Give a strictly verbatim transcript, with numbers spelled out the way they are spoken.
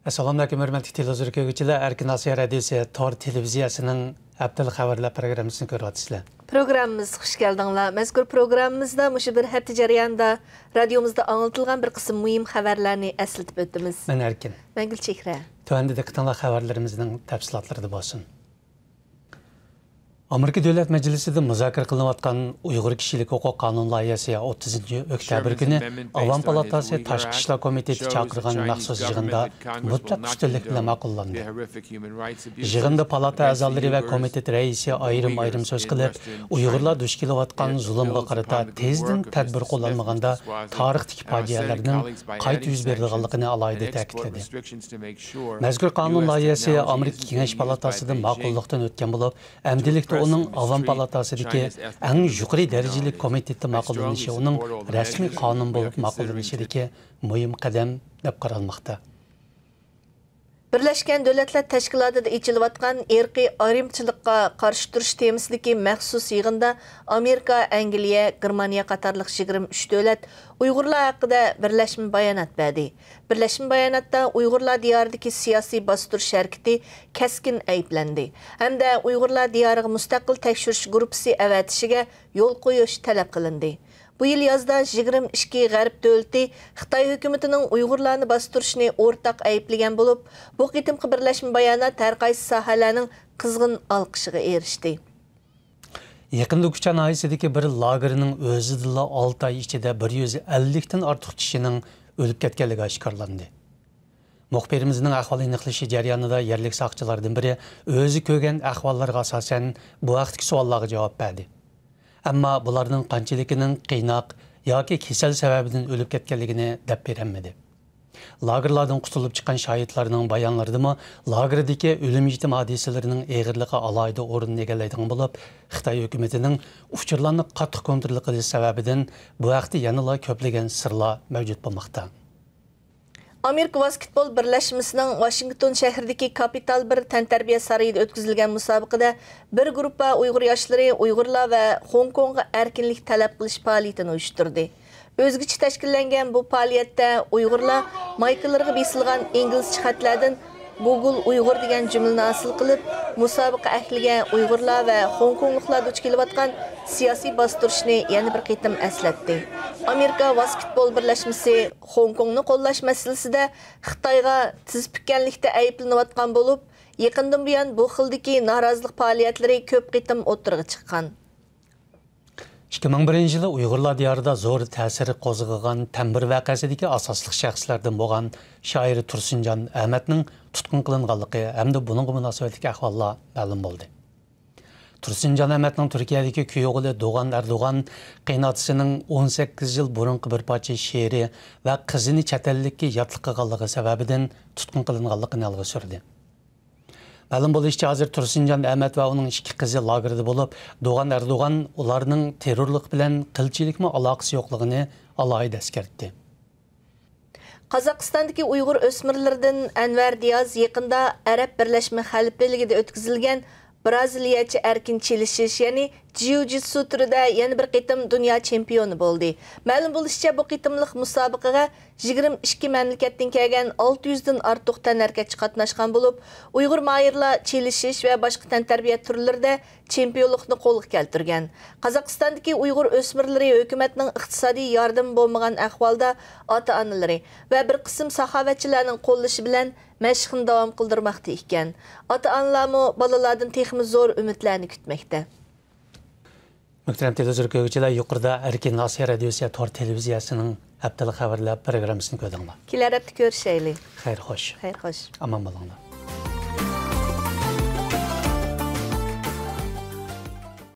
ئەسسالامۇئەلەيكۇم، ھۆرمەتلىك تېلېۋىزور كۆرگۈچىلەر، ئەركىن ئاسىيا رادىيوسى تور تېلېۋىزىيەسىنىڭ ھەپتىلىك خەۋەرلەر پروگراممىسىنى كۆرۈۋاتىسىلەر. پروگراممىمىزغا خۇش كەلدىڭلار. مەزكۇر پروگراممىمىزدا مۇشۇ بىر ھەپتە جەريانىدا رادىيومىزدا ئاڭلىتىلغان بىر قىسىم مۇھىم خەۋەرلەرنى ئەسلىتىپ ئۆتىمىز. مەن ئەركىن. مەن گۈلچېھرە. تۆۋەندە دىققىتىڭلار خەۋەرلىرىمىزنىڭ تەپسىلاتلىرىدا بولسۇن. ئامېرىكا دۆلەت مەجلىسىدە مۇزاكىرە قىلىنىۋاتقان ئۇيغۇر كىشىلىك ھوقۇق قانۇن لايىھەسى ئوتتۇزىنچى ئۆكتەبىر كۈنى ئاۋام پالاتاسى تاشقى ئىشلار كومىتېتى چاقىرغان مەخسۇس يىغىندا مۇتلەق ئۈستۈنلۈك بىلەن ماقۇللاندى. يىغىندا پالاتا ئەزالىرى ۋە كومىتېت رەئىسى ئايرىم-ئايرىم سۆز قىلىپ، ئۇيغۇرلار دۇچ كېلىۋاتقان زۇلۇمغا قارىتا تېزدىن تەدبىر قوللانمىغاندا تارىختىكى پاجىئەلەرنىڭ قايتا يۈز بېرىدىغانلىقىنى ئالاھىدە تەكىتلىدى. مەزكۇر قانۇن لايىھەسى ئامېرىكا كېڭەش پالاتاسىدىن ماقۇللۇقتىن ئۆتكەن بولۇپ، ئەمدىلىكتە ئۇنىڭ ئاۋام پالاتاسىدىكى ئەڭ يۇقىرى دەرىجىلىك كومىتېتتا ماقۇللىنىشى ئۇنىڭ رەسمىي قانۇن بولۇپ ماقۇللىنىشىدىكى مۇھىم قەدەم دەپ قارالماقتا. بىرلەشكەن دۆلەتلەر تەشكىلاتىدا ئېچىلىۋاتقان ئىرقىي ئايرىمچىلىققا قارشى تۇرۇش تېمىسىدىكى مەخسۇس يىغىندا ئامېرىكا، ئەنگلىيە، گېرمانىيە قاتارلىق يىگىرمە ئۈچ دۆلەت ئۇيغۇرلار ھەققىدە بىرلەشمە بايانات بەردى. بىرلەشمە باياناتتا ئۇيغۇرلار دىيارىدىكى سىياسىي باستۇرۇش ھەرىكىتى كەسكىن ئەيىبلەندى ھەمدە ئۇيغۇرلار دىيارىغا مۇستەقىل تەكشۈرۈش گۇرۇپپىسى ئەۋەتىشىگە يول قويۇش تەلەپ قىلىندى. بۇ يىل يازدا يىگىرمە ئىككى غەرب دۆلىتى خىتاي ھۆكۈمىتىنىڭ ئۇيغۇرلارنى باستۇرۇشىنى ئورتاق ئەيىبلىگەن بولۇپ، بۇ قېتىمقى بىرلەشمە بايانات ھەر قايسى ساھەلەرنىڭ قىزغىن ئالقىشىغا ئېرىشتى. يېقىندا كۇچا ناھىيەسىدىكى بىر لاگېرنىڭ ئۆزىدىلا ئالتە ئاي ئىچىدە بىر يۈز ئەللىكتىن ئارتۇق كىشىنىڭ ئۆلۈپ كەتكەنلىكى ئاشكارىلاندى. مۇخبىرىمىزنىڭ ئەھۋال ئېنىقلىشى جەريانىدا يەرلىك ساقچىلاردىن بىرى ئۆزى كۆرگەن ئەھۋاللارغا ئاساسەن بۇ ھەقتىكى سوئاللارغا جاۋاب بەردى. ئەمما بۇلارنىڭ قانچىلىكىنىڭ قىيناق ياكى كېسەل سەۋەبىدىن ئۆلۈپ كەتكەنلىكىنى دەپ بېرەلمىدى. لاگېرلاردىن قۇتۇلۇپ چىققان شاھىتلارنىڭ بايانلىرىدىمۇ لاگېردىكى ئۆلۈم-يېتىم ھادىسىلىرىنىڭ ئېغىرلىقى ئالاھىدە ئورۇن ئىگىلەيدىغان بولۇپ، خىتاي ھۆكۈمىتىنىڭ ئۇچۇرلارنى قاتتىق كونترول قىلىش سەۋەبىدىن بۇ ھەقتە يەنىلا كۆپلىگەن سىرلار مەۋجۇت بولماقتا. ئامېرىكا ۋاسكېتبول بىرلەشمىسىنىڭ ۋاشىنگتون شەھىرىدىكى كاپىتال بىر تەنتەربىيە سارىيىدا ئۆتكۈزۈلگەن مۇسابىقىدە بىر گۇرۇپپا ئۇيغۇر ياشلىرى ئۇيغۇرلار ۋە خوڭكوڭغا ئەركىنلىك تەلەپ قىلىش پائالىيىتىنى ئۇيۇشتۇردى. ئۆزگىچە تەشكىللەنگەن بۇ پائالىيەتتە ئۇيغۇرلار مايكىلىرىغا بېسىلغان ئىنگلىزچە خەتلەردىن گوگول ئۇيغۇر دېگەن جۈملىنى ھاسىل قىلىپ، مۇسابىقە ئەھلىگە ئۇيغۇرلار ۋە خوڭكوڭلۇقلار دۇچ كېلىۋاتقان سىياسىي باستۇرۇشنى يەنە بىر قېتىم ئەسلەتتى. ئامېرىكا ۋاسكېتبول بىرلەشمىسى خوڭكوڭنى قوللاش مەسىلىسىدە خىتايغا تىز پۈككەنلىكتە ئەيىبلىنىۋاتقان بولۇپ، يېقىندىن بۇيان بۇ خىلدىكى نارازىلىق پائالىيەتلىرى كۆپ قېتىم ئوتتۇرىغا چىققان. ئىككى مىڭ بىرىنچى يىلى ئۇيغۇرلار دىيارىدا زور تەسىر قوزغىغان تەمبۇر ۋەقەسىدىكى ئاساسلىق شەخسلەردىن بولغان شائىر تۇرسۇنجان ئەمەتنىڭ تۇتقۇن قىلىنغانلىقى ھەمدە بۇنىڭغا مۇناسىۋەتلىك ئەھۋاللار مەلۇم بولدى. تۇرسۇنجان ئەمەتنىڭ تۈركىيەدىكى كۈيئوغلى دوغان ئەردوغان قېيىنئاتىسىنىڭ ئون سەككىز يىل بۇرۇنقى بىر پارچە شېئىرى ۋە قىزىنى چەت ئەللىككە ياتلىق قىلغانلىقى سەۋەبىدىن تۇتقۇن قىلىنغانلىقىنى ئىلگىرى سۈردى. مەلۇم بولۇشىچە، ھازىر تۇرسۇنجان ئەمەت ۋە ئۇنىڭ ئىككى قىزى لاگېردا بولۇپ، دوغان ئەردوغان ئۇلارنىڭ تېررورلۇق بىلەن قىلچىلىكمۇ ئالاقىسى يوقلۇقىنى ئالاھىدە ئەسكەرتتى. قازاقىستاندىكى ئۇيغۇر ئۆسمۈرلىرىدىن ئەنۋەر دىياز يېقىندا ئەرەب بىرلەشمە خەلىپىلىكىدە ئۆتكۈزۈلگەن برازىلىيەچە ئەركىن چېلىشىش، يەنى جىۇ جىتسۇ تۈرىدە يەنە بىر قېتىم دۇنيا چېمپىيونى بولدى. مەلۇم بولۇشىچە، بۇ قېتىملىق مۇسابىقىگە يىگىرمە ئىككى مەملىكەتتىن كەلگەن ئالتە يۈزدىن ئارتۇق تەنھەرىكەتچى قاتناشقان بولۇپ، ئۇيغۇر ماھىرلار چېلىشىش ۋە باشقا تەنتەربىيە تۈرلىرىدە چېمپىيونلۇقنى قولغا كەلتۈرگەن. قازاقىستاندىكى ئۇيغۇر ئۆسمۈرلىرى ھۆكۈمەتنىڭ ئىقتىسادىي ياردىمى بولمىغان ئەھۋالدا ئاتا-ئانىلىرى ۋە بىر قىسىم ساخاۋەتچىلەرنىڭ قوللىشى بىلەن مەشىقنى داۋام قىلدۇرماقتا ئىكەن. ئاتا-ئانىلارمۇ بالىلاردىن تېخىمۇ زور ئۈمىدلەرنى كۈتمەكتە. مۆھتەرەم تېلېۋىزور كۆرگۈچىلەر، يۇقىرىدا ئەركىن ئاسىيا رادىيوسى تور تېلېۋىزىيەسىنىڭ ھەپتىلىك خەۋەرلەر پروگراممىسىنى كۆردۈڭلار. كېلەر ھەپتە كۆرۈشەيلى. خەير خوش. خەير خوش. ئامان بولۇڭلار.